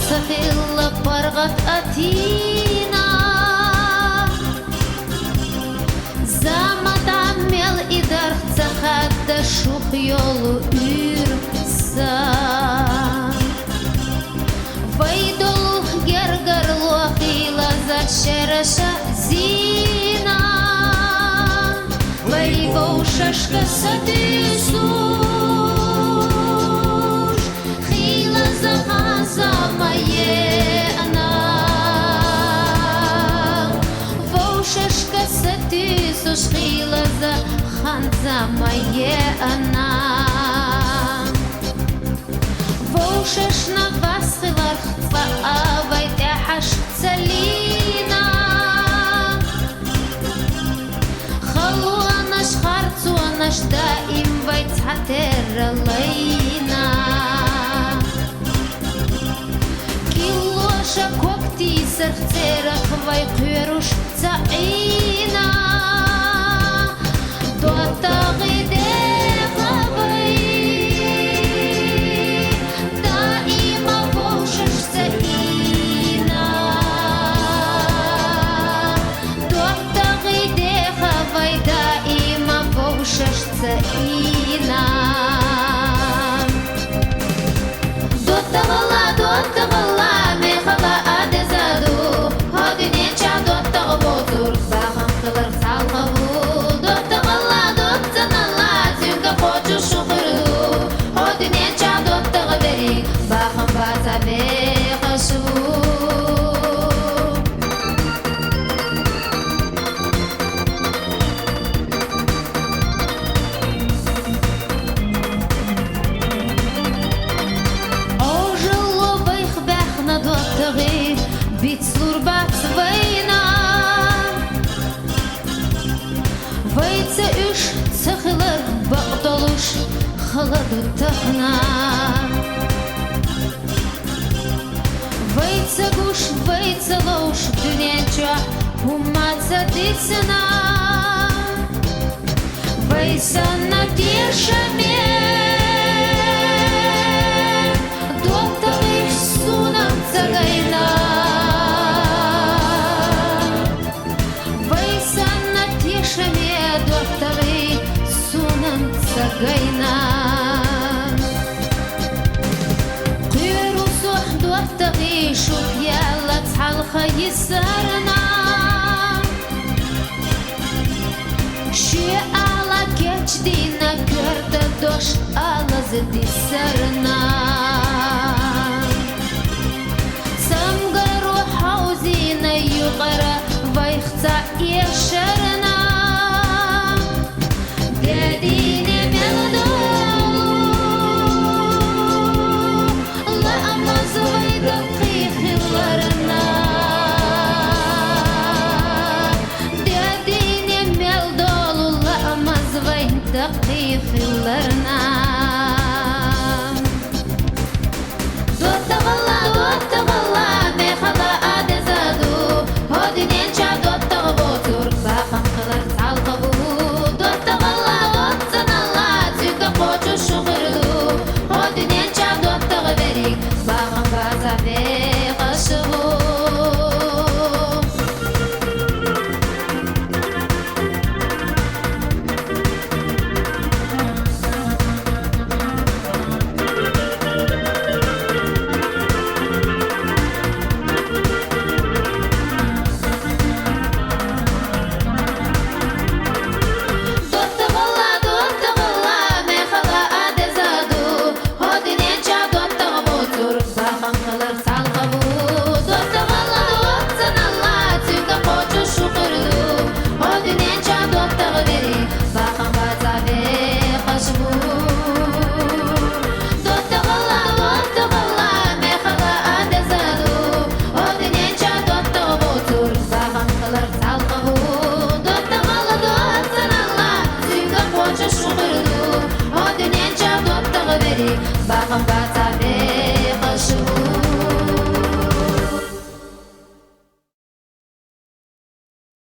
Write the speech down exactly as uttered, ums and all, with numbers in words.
Цахилла паргӀат атина, замата мел идарх ца хадда шух йолу уьйр са. Вай долу гергарло хила за шерша зина. Вай вовшашка сатуьйсуш, хила за хан зама еана. Вовшашка сатуьйсуш, хила за хан зама еана. Вовшашна вас хиларх цкъа а вай тӀехьашха ца лийна. Халонаш, харцонаш даим вай цхьатерра лайна. Киллоша когтийсарх церах вай кхоьруш ца Ӏийна. ДоттагӀий деха вай даима вовшашца ийна. ДоттагӀий деха вай даима вовшашца ийна. ДоттагӀалла, доттагӀалла, мехала а деза ду, хӀо дуьнен чохь доттагӀа воцург бахам хиларх цхьалха ву. ДоттагӀалла, доттагӀалла, цуьнга кхочуш шу хир ду, хӀо дуьнен чохь доттагӀа верг бахам баца бехаш ву. Ӏожалло вайх баьхна доттагӀий, бицлур бац вайна. Вайца уьш ца хилар бакъдолуш хала ду тахана. Вай ца гуш, вай ца ловш дуьнен чохь хӀумма ца дисина. Вай санна тешаме доттагӀий суна ца гайна. Вай санна тешаме доттагӀий суна ца гайна. Кхоьру со доттагӀий шух яьлла цхьалха йисарна. Шен ала кечдина коьрта дош алаза дисарна. Цамгаро хьовзийна юкъара вайх цхьа эшарна. Де дийне мел долу, лаамаз вай даккхий хиларна. Де дийне мел долу, лаамаз вай даккхий хиларна. ДоттагӀалла, доттагӀалла, мехала а деза ду, хӀо дуьнен чохь доттагӀа воцург бахам хиларх цхьалха ву. ДоттагӀалла, доттагӀалла, цуьнга кхочуш шу хир ду, хӀо дуьнен чохь доттагӀа верг бахам баца бехаш ву. ДоттагӀалла, доттагӀалла, мехала а деза ду, хӀо дуьнен чохь доттагӀа воцург бахам хиларх цхьалха ву. ДоттагӀалла, доттагӀалла, цуьнга кхочуш шу хир ду, хӀо дуьнен чохь доттагӀа верг бахам баца бехаш ву. ДоттагӀалла, доттагӀалла, мехала а деза ду, хӀо дуьнен чохь доттагӀа воцург бахам хиларх цхьалха ву. ДоттагӀалла, доттагӀалла, цуьнга кхочуш шу хир ду, хӀо дуьнен чохь доттагӀа верг бахам бац